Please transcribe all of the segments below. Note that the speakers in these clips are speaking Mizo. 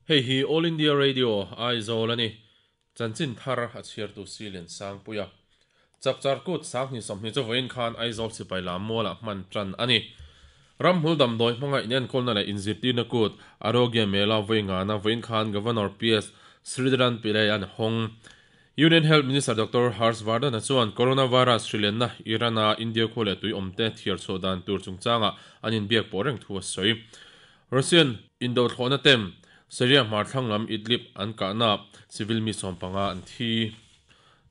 Hei hi All India Radio, Aizawl a ni. Chanchin thar a chhiartu Silian Sangpuia. Chapchar Kut Sanghni 20 chu vawiin khan Aizawl sipai lam mualah hman tan a ni. Ramhmul damdawi hmanga inenkawlna leh inzirtirna kut Arogya Mela vawi ngana vawiin khan Governor PS Sridharan Pillai an hawng. Union Health Minister Doctor Harsh Vardhan-a chuan Coronavirus hrilenna Iran-a India khua leh tui awmte thiar chhuah dan tur chungchangah an inbiak pawh reng thu a sawi. Russian indothlawhna tem Syria hmarthlang lam Idlib an kahna civil mi 15 an thi.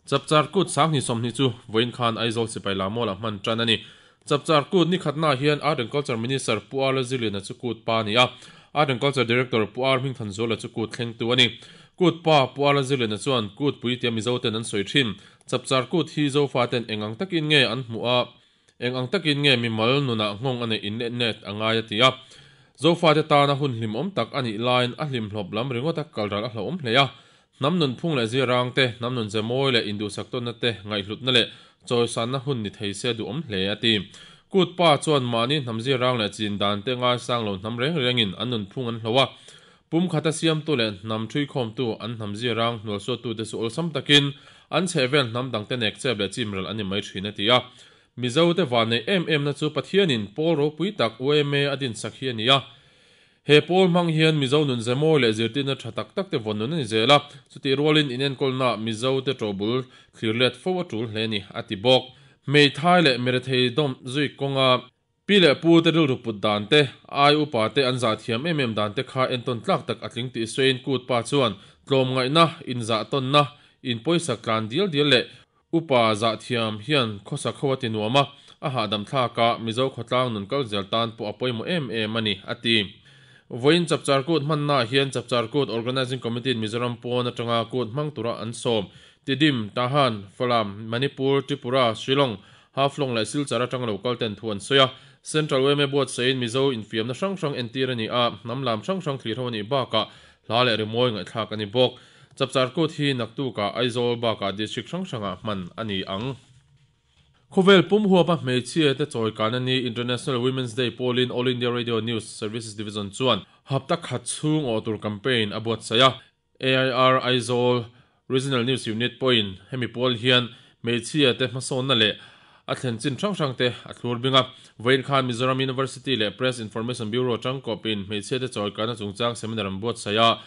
Chapchar Kut 20 20 chu vawiin khan Aizawl sipai lam mualah hman tan a ni. Chapchar Kut ni khatna hian Art and Culture Minister Pu R Lalzirliana chu kut pa a ni a, Art and Culture Director Pu R Hmingthanzuala chu kut thlengtu a ni. Kut pa Pu R Lalzirliana chuan kut pui tia Mizo ten an sawi thin. Chapchar Kut hi Zofa ten eng ang takin nge an hmuh a, eng ang takin nge mimal nunah nghawng a neih in let net a ngai a ti a. Zofa te tana hun hlimawm tak a nih laiin a hlimhlawp lam ringawta kalral a hlauhawm hle a. Hnam nunphung leh zirang te, hnam nun ze mawi leh induhsak tawnna te, ngaihhlutna leh chawisanna hun ni thei se duhawm hle a ti. Kut pa chuan mahni hnam zirang leh chin dan te ngaisang lo hnam reng rengin an nunphung an hlo a. Pum khata siamtu leh hnam thuikhawmtu an hnam zirang hnualsuattu te chu awlsam takin an chhehvel hnam dangte nek chep leh chimral an ni mai thin a ti a. Mizo te vanneih em emna chu Pathianin pawl ropui tak UMA a dinsak hi a ni a. He pawl hmang hian Mizo nun ze mawi leh zirtirna tha tak tak te vawn nun a ni zel a, chutih rualin inenkawlnaah Mizo te tawbul thlir let fo a tul hle a ni, a ti bawk. Hmeithai leh mirethei dawm zui kawnga pi leh pu te rilru put dan te, ai upa te an zah thiam em em dan te kha entawn tlak tak a tling tih sawiin kut pa chuan tlawmngaihna, inzahtawnna, inpawisak tlan dial dial leh Upa zahthiam hian khawsa kho a ti nuam a, a hahdam thlak a, Mizo khawtlang nun kal zel tan pawh a pawimawh em em a ni, a ti. Vawiin Chapchar Kut hmannaah hian Chapchar Kut Organising Committee in Mizoram pawn atanga kut hmang tura an sawm, Tidim, Tahan, Falam, Manipur, Tripura, Shillong, Haflong leh Silchar atanga lo kal ten thu an sawi a. Central yma buatsahin Mizo infiamna hrang hrang entir a ni a, hnam lam hrang hrang thlir ho a nih bakah hla leh rimawi ngaihthlak a ni bawk. Chapchar Kut hi naktukah Aizawl bakah district hrang hrangah hman a ni ang. Khawvel pum huapa hmeichhia te chawi kan a ni. International Women's Day pawlin All India Radio News Services Division chuan hapta khat chhung awh tur campaign a buatsaih a. AIR Aizawl Regional News Unit pawhin hemi pawl hian hmeichhia te hmasawnna leh a thlen chin hrang hrang te a thlur bing a. Vawiin khan Mizoram University leh Press Information Bureau tangkawpin hmeichhia te chawi kanna chungchang seminar an buatsaih a.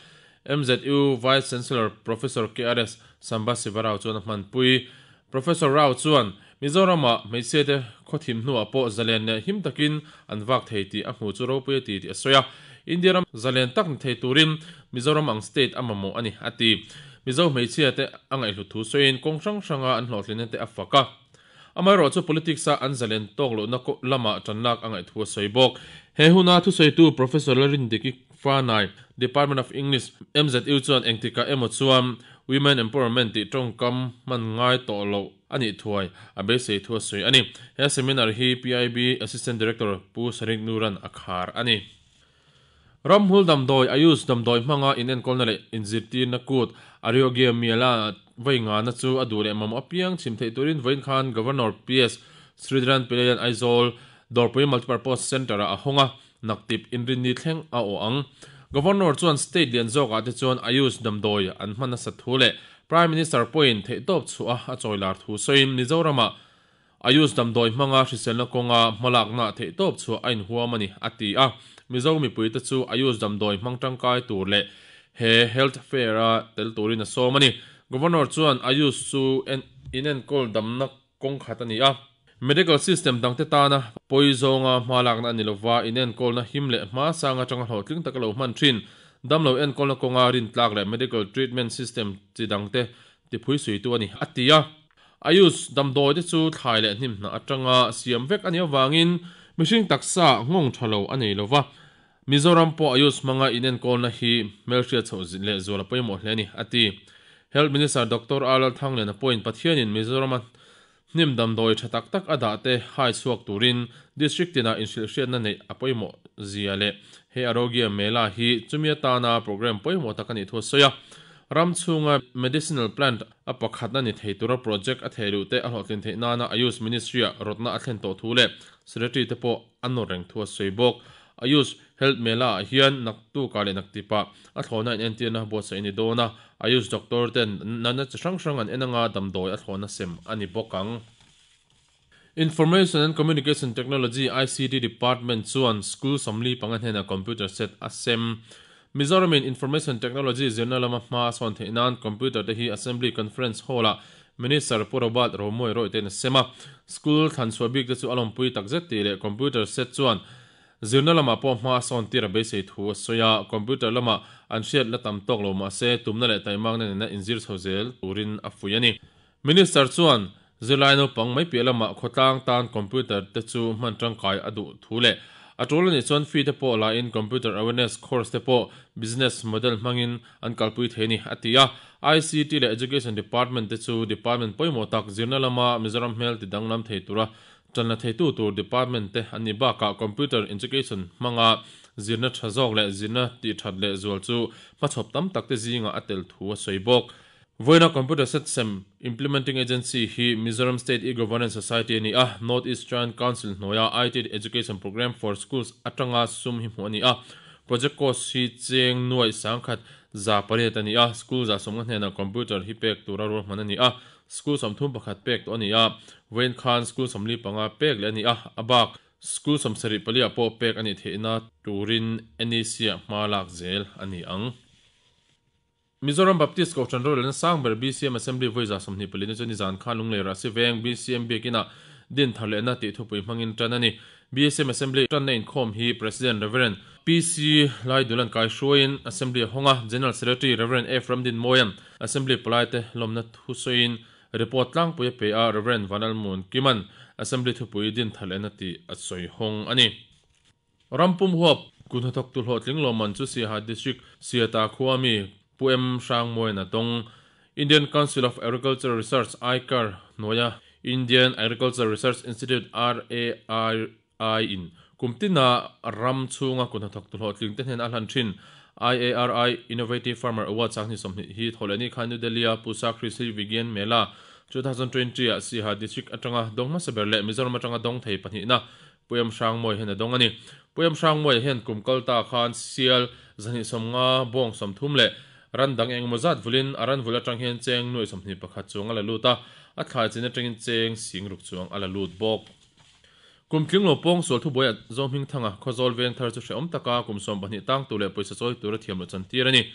MZU Vice Chancellor Professor KRS Sambasiva Rao chuan a hmanpui. Professor Rao chuan Mizoram-ah hmeichhia te khawthim hnuah pawh zalen leh him takin an vak thei tih a hmu chu ropui a ti tih a sawi a. India ram zalen tak ni thei turin Mizoram ang state a mamawh a ni, a ti. Mizo hmeichhia te a ngaihhlut thu sawiin kawng hrang hranga an hlawhtlinna te a fak a. Amaherawh chu politics-a an zalen tawk lohna lamah tanlak a ngaih thu a sawi bawk. He huna thusawitu Professor Lalrindiki Fanai, Department of English, MZU chuan engtikah emaw chuan Women Empowerment tih tawngkam hman ngai tawh loh a nih thuai a beisei thu a sawi a ni. He seminar hi PIB Assistant Director Pu Sarik Nuran a khar a ni. Ramhmul damdawi, Ayush damdawi hmanga inenkawlna leh inzirtirna kut, Arogya Mela vawi ngana chu a duh leh mamawh apiang chhim theih turin vawiin khan Governor PS Sridharan Pillaian Aizawl Dawrpui Multipurpose Centre-ah a hawng a, naktip inrinni thleng a awh ang. Governor chuan state lian zawkah te chuan Ayush damdawi an hman nasat thu leh Prime Minister pawhin theihtawp chhuah a chawilar thu sawiin Mizoramah Ayush damdawi hmanga hriselna kawnga hmalakna theihtawp chhuah a inhuam a ni, a ti a. Mizo mipuite chu Ayush damdawi hmang tangkai tur leh he health fair-a tel turin a sawm a ni. Governor chuan Ayush chu inenkawl damna kawng khat a ni a. Medical system dangte tana pawi zawnga hmalakna a ni lova, inenkawlna him leh hma sang atanga hlawhtling taka lo hman thin, damlo enkawlna kawnga rintlak leh medical treatment system chi dangte tiphui suitu a ni, a ti a. Ayush damdawi te chu thlai leh hnim hnah atanga siam vek a nih avangin mihring taksa nghawng tha lo a nei lova. Mizoram pawh Ayush hmanga inenkawlna hi hmelhriat chhoh leh zual a pawimawh hle a ni, a ti. Health Minister Doctor R Lalthangliana pawhin Pathianin Mizorama hnim damdawi tha tak tak a dah te hai chhuak turin District tinah inhrilhhriatna neih a pawimawh zia leh he Arogya Mela hi chumi atana programme pawimawh tak a nih thu a sawi a. Ram chhunga medicinal plant a pakhatna ni thei tura project a theh luh te a hlawhtlin theih nana Ayush Ministry-ah rawtna a thlen tawh thu leh Secretary te pawh a nawr reng thu a sawi bawk. Ayush Health Mela ah hian naktukah leh naktipah a thlawhna inentirna buatsaih a ni dawn a, Ayush doctor ten natna chi hrang hrang an en anga damdawi a thlawhna sem a ni bawk ang. Information and Communication Technology, ICT, Department chuan school 45 hnenah computer set a sem. Mizoramin Information Technology zirna lama hma a sawn theih nan computer te hi Assembly Conference Hall-ah Minister Pu Robert Romawia rawih tein a sem a. School thlanchhuah bik te chu a lawmpui takzet tih leh computer set chuan zirna lamah pawh hma a sawn tir a beisei thu a sawi a. Computer lamah an hriat la tam tawk lo mahse tumna leh taimakna nena inzir chho zel turin a fuih a ni. Minister chuan zirlai naupang mai piah lamah khawtlang tan computer te chu hman tangkai a duh thu leh a tul anih chuan fee te pawh lain computer awareness course te pawh business model hmangin an kalpui thei a ni, a ti a. ICT leh Education Department te chu department pawimawh tak zirna lama Mizoram hmel ti danglam thei tura tanla theitu tur department te an nih bakah computer education hmanga zirna tha zawk leh zirna tih that leh zual chu hmachhawp tam tak te zingah a tel thu a sawi bawk. Vawiina Computer Set Sem Implementing Agency hi Mizoram State E-Governance Society a ni a, North East Joint Council hnuaia IT Education Programme for Schools atanga sum hi hmuh a ni a. Project cost hi cheng nuaih 1108 a ni a, school 150 hnenah computer hi pek tura ruahman a ni a, school 31 pek tawh a ni a, vawiin khan school 45 pek leh a ni a, a bak school 74 ah pawh pek a nih theihna turin NEC-ah hma lak zel a ni ang. Mizoram Baptist Kohhran rorelna sang ber BCM Assembly vawi 24 na chu nizan khan Lunglei Rahsi Veng BCM Biakinah din thar lehna tih thupui hmangin tan a ni. BCM Assembly tanna inkhawm hi President Rev. PC Laidulan kaihruaiin Assembly a hawng a, General Secretary Rev. F Ramdinmawia'n Assembly palaite lawmna thusawiin report tlangpui a pe a, Rev. Vanlalmun Kima'n Assembly thupui din thar lehna tih a sawi hawng a ni. Rampum huap kun hnathawktu hlawhtling lawmman chu Siaha District Siata khua mi Pu M Hrangmuain a tawng. Indian Council of Agricultural Research, ICAR, hnuaia Indian Agriculture Research Institute, RARI, in kum tina ram chhunga kun hnathawktu hlawhtling te hnen a hlan thin IARI Innovative Farmer Award 2020 hi thawhlehni khan New Delhi-a Pusa Krishi Vigyan Mela 2020 ah Siaha District atanga dawng hmasa ber leh Mizoram atanga dawng thei pahnihna Pu Em Hrangmawi hian a dawng a ni. Pu Em Hrangmawia hian kum kal ta khan sial 250, bawng 30 leh ran dang engemaw zat vulin a ran vul atang hian cheng nuaih 21 chuang a la lut a, a thlai chin atangin cheng 6000 chuang a la lut bawk. Kum tling lo pawng sual thubuaiah Zohmingthanga Khawzawl veng thar chu hrehawm taka kum 12 tang tur leh pawisa chawi tura thiam loh chantir a ni.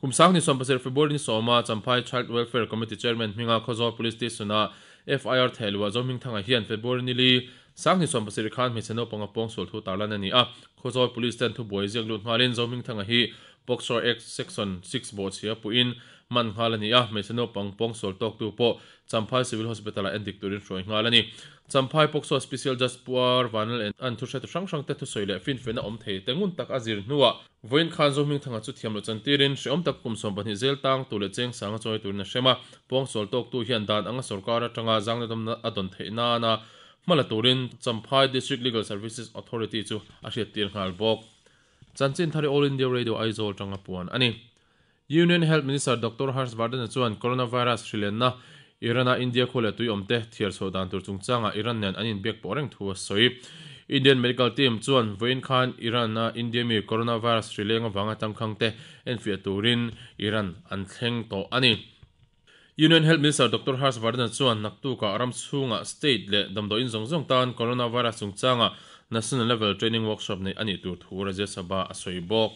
Kum 2017 February ni sawma Champhai Child Welfare Committee Chairman hminga Khawzawl Police Station-a FIR thehluah Zohmingthanga hian February ni li 2017 khan hmeichhe naupanga pawngsual thu tarlan a ni a. Khawzawl Police ten thubuai ziak lut nghalin Zohmingthanga hi POCSO Act Section 6 bawhchhia puhin man nghal a ni a, hmeichhe naupang pawngsual tawktu pawh Champhai Civil Hospital-ah endik turin hruai nghal a ni. Champhai POCSO Special Judge Pu R Vanlal en an thuhretu hrang hrangte thusawi leh finfiahna awm thei te ngun tak a zir hnuah Vawiin khan Zohmingthanga chu thiam loh chantirin hrehawm tak kum 12 zel tang tur leh cheng sanga chawi turin a hrem a, pawngsual tawktu hian dan anga sorkar atanga zangna a dawn theih nana hma la turin Champhai District Legal Services Authority chu a hriattir nghal bawk. Chanchin thari All India Radio Aizawl tanga puan a ni. Union Health Minister Doctor Harsh Vardhan chuan Coronavirus hrilenna Iran-a India khua leh tui awmte thiar chhuah dan tur chungchangah Iran nen an inbiak pawh reng thu a sawi. Indian medical team chuan vawiin khan Iran-a India mi coronavirus hrileng avanga tangkhangte enfiah turin Iran an thleng tawh a ni. Union Health Minister Doctor Harsh Vardhan chuan naktukah ram chhungah state leh damdawiin zawng zawng tan coronavirus chungchangah national level training workshop neih a nih tur thu Rajya Sabha a sawi bawk.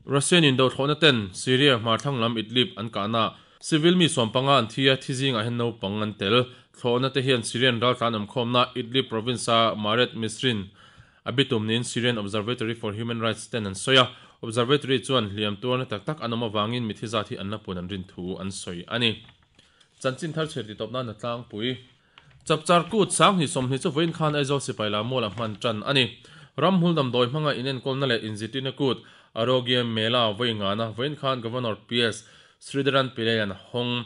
Russian in dothlawhna ten Syria hmarthlang lam Idlib an kahna civil mi 15 an thi a, thi zingah hian naupang an tel. Thlawhna te hian Syrian raltlan awmkhawmna Idlib province-a Maaret Misrin a bitum niin Syrian Observatory for Human Rights ten an sawi a. Observatory chuan hliam tuarna tak tak an awm avangin mithi zat hi an la pun an rin thu an sawi a ni. Chanchin thar chhiar titawp nan a tlangpui. Chapchar kut 2020 chu vawiin khan Aizawl sipai la mual a hman tan a ni. Ramhmul damdawi hmanga inenkawlna leh inzirtirna kut Arogya Mela vawi ngana vawiin khan Governor PS Sridharan Pillai-a'n a hawng.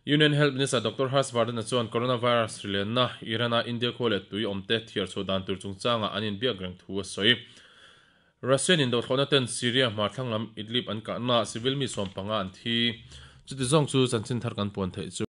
Union Health Minister Doctor Harsh Vardhan-a chuan Coronavirus hrilenna Iran-a India khua leh tui awmte thiar chhuah dan tur chungchangah an inbiak reng thu a sawi. Russian indothlawhna ten Syria hmarthlang lam Idlib an kahna civil mi 15 an thi. Chuti zawng chu chanchin thar kan puan theih chu.